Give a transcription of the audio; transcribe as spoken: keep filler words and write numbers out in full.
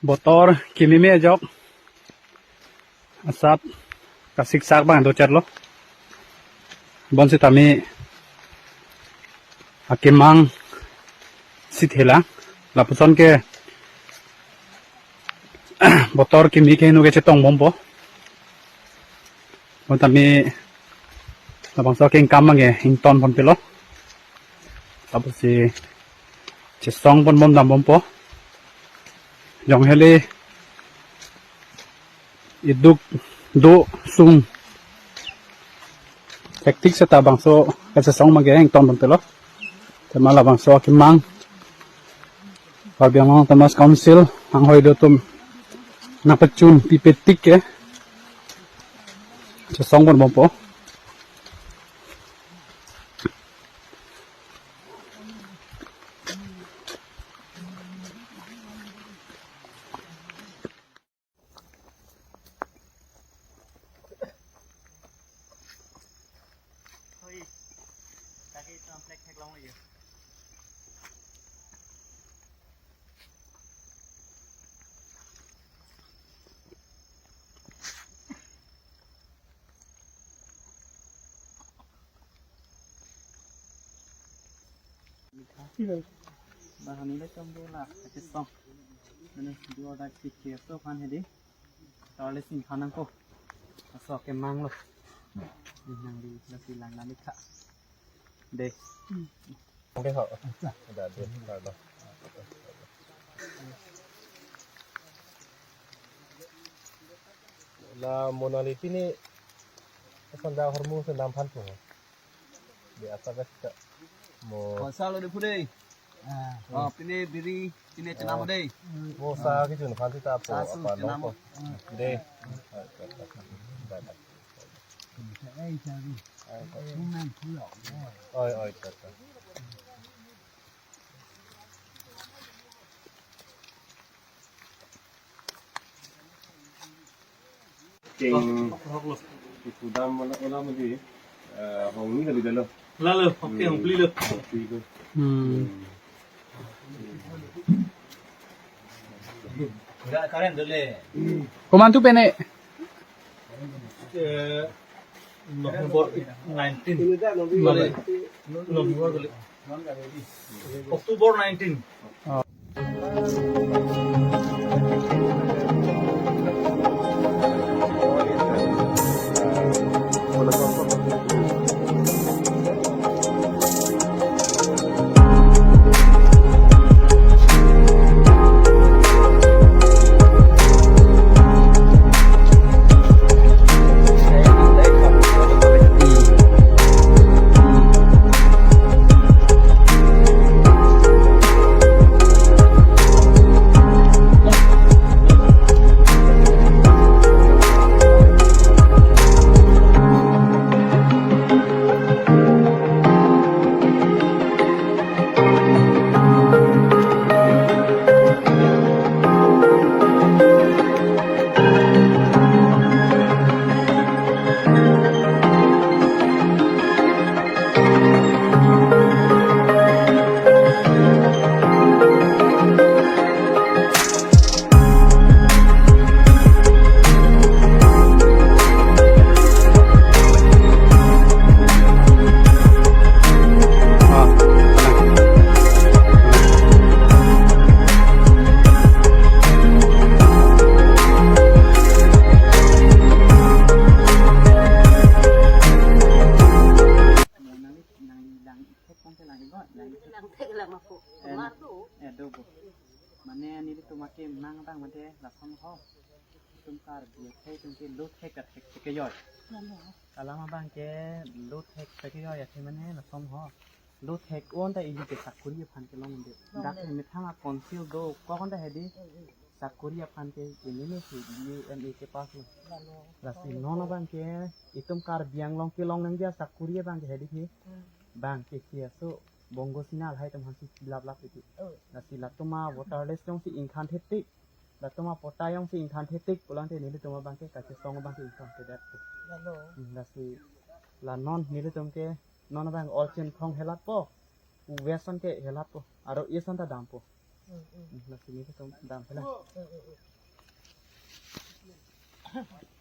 Botor kimimi ajok asap kasiksak abang do chatlo. Bonsitame akemang si thelang. Lapuson ke botor kimi ke hinu ke chetong bompo. Bontame labangso akengkam abang ke ington ponpelo. Lapusi chesong pon bom dam bompo. Jong heli iduk do sung hektik seta bangso kachesong abang ke ington ponpelo. Tema labangso akemang Karbi Anglong Autonomous Council anghoi do atum nangpachun pipetik ke chesong pon bompo. Bah, nelitum ke la kachesong. Mane do or die si ke so aphan hedi. Tarle sing khanang ko. Laso akemang lo. Nangli lasi lang nangli kha. Dei. Oke, ho. Ada, ada, ada. La Monali pini asanda hormu sendam phan pu. Di atas ka mo. Konsa lo di phu dei. Ah. Oh, pini biri, pini chenam dei. Mo sa kejun phan sita po. Sa su apa chenam. Nong ko. Dei. Oi, oi, tata. King Sudam wala wala mudi, eh, hong ni kali dalo. Lalo, oke, hong pli lo. Hong pli lo. Hmm. Komantu pen e? Eh, November nineteen. November kali. October nineteen. Nangli lang ithek kong ke lang igo, lang ithek. Lang thek lang mapo. Eh, mar do. Eh, do bo. Mane nelitum akemang abang mate lason ho. Itum Karbi akhei atum ke lo thek kathek thek kejoi. Lalo. Alam abang ke lo thek thek kejoi athe mane lason ho. Lo thek-un ta ili ke sakuri aphan kelong unde. Long unde. Dak methang a council do ko kon ta hedi. Mm, mm. Sakuri aphan ke ini ne si B A M A ke pass lo. Lalo. Lasi non abang ke itum Karbi Anglong kelong nangji asakuri abang ke hedi ke. Hmm. Bang ke ke aso bongo sina lahai atum aphansi lap lap iti. Oh. Lasi latum a voter list jongsi ingthan thetik. Latum a patta jongsi ingthan thetik pulang te nelitum abang ke kachesong abang ke ingthan thedet. Lalo. Hmm, lasi la non nelitum ke non abang all chin thong helat po. West an ke helat po. Aro east an ta dampo. Hmm, hmm. Hmm, lasi nelitum dam, na? Hmm, hmm, hmm.